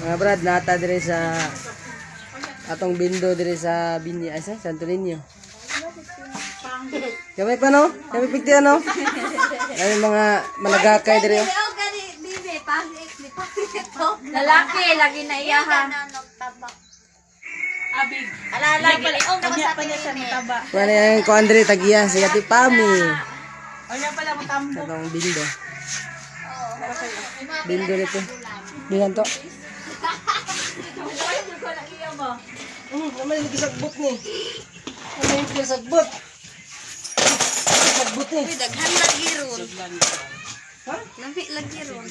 Mga brad, nata dire sa atong bindo dire sa Binya, ay sa Santo Niño. Gamay pa no? Gamay pigti ano? Ay mga malagakay dire oh. Lalaki, lagi na iya ha. Abig. Alala, Unya pa niya siya mataba. Kuha na yung kuan dire tagiya si Ate Pami. Unya pala matambo. Atong bindo. Bindo nito. Bilan to. Naman yung gisagbot ni. Naman yung gisagbot. Gisagbot ni. Daghan lagi ron. Ha? Lami lagi ron.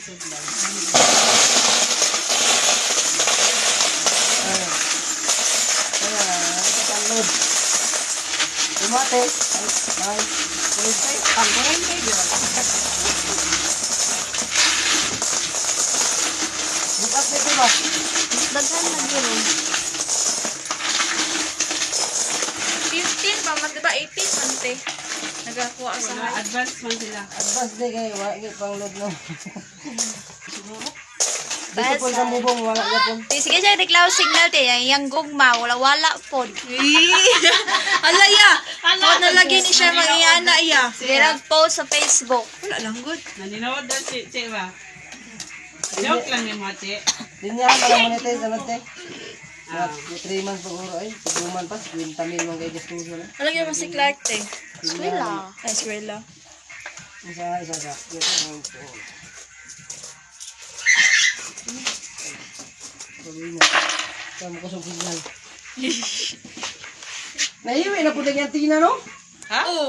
Download. Tumate. Ay, ay. Pangkurente yun. Bukas nito ba? Daghan lagi ron. 15 pa man, diba? 18 man te. Nagakuha sa Wala, advance man sila. Advance di kayo. Wala kayo pang load no. Dito po sa bubong. Wala ka po. Te, sige siya reklamo signal te, yang gugma wala wala pod. Ala ya! Wala na lagi ni siya mag-iana iya. Sige post sa Facebook. Wala lang good. Naninawad daw si Che ba? Joke lang yung mga Che. Linyahan pa lang monetize. Ano te? Mga 3 months pag-uro ay. 2 months pa. 20 mil mga kayo gusto na. Alam niyo man si Clark te. Eskwela. Ay, eskwela. Isa, isa, isa. Sabi na. Kaya mo kusog signal. Naiwi na po din yung tina, no? Ha? Oo.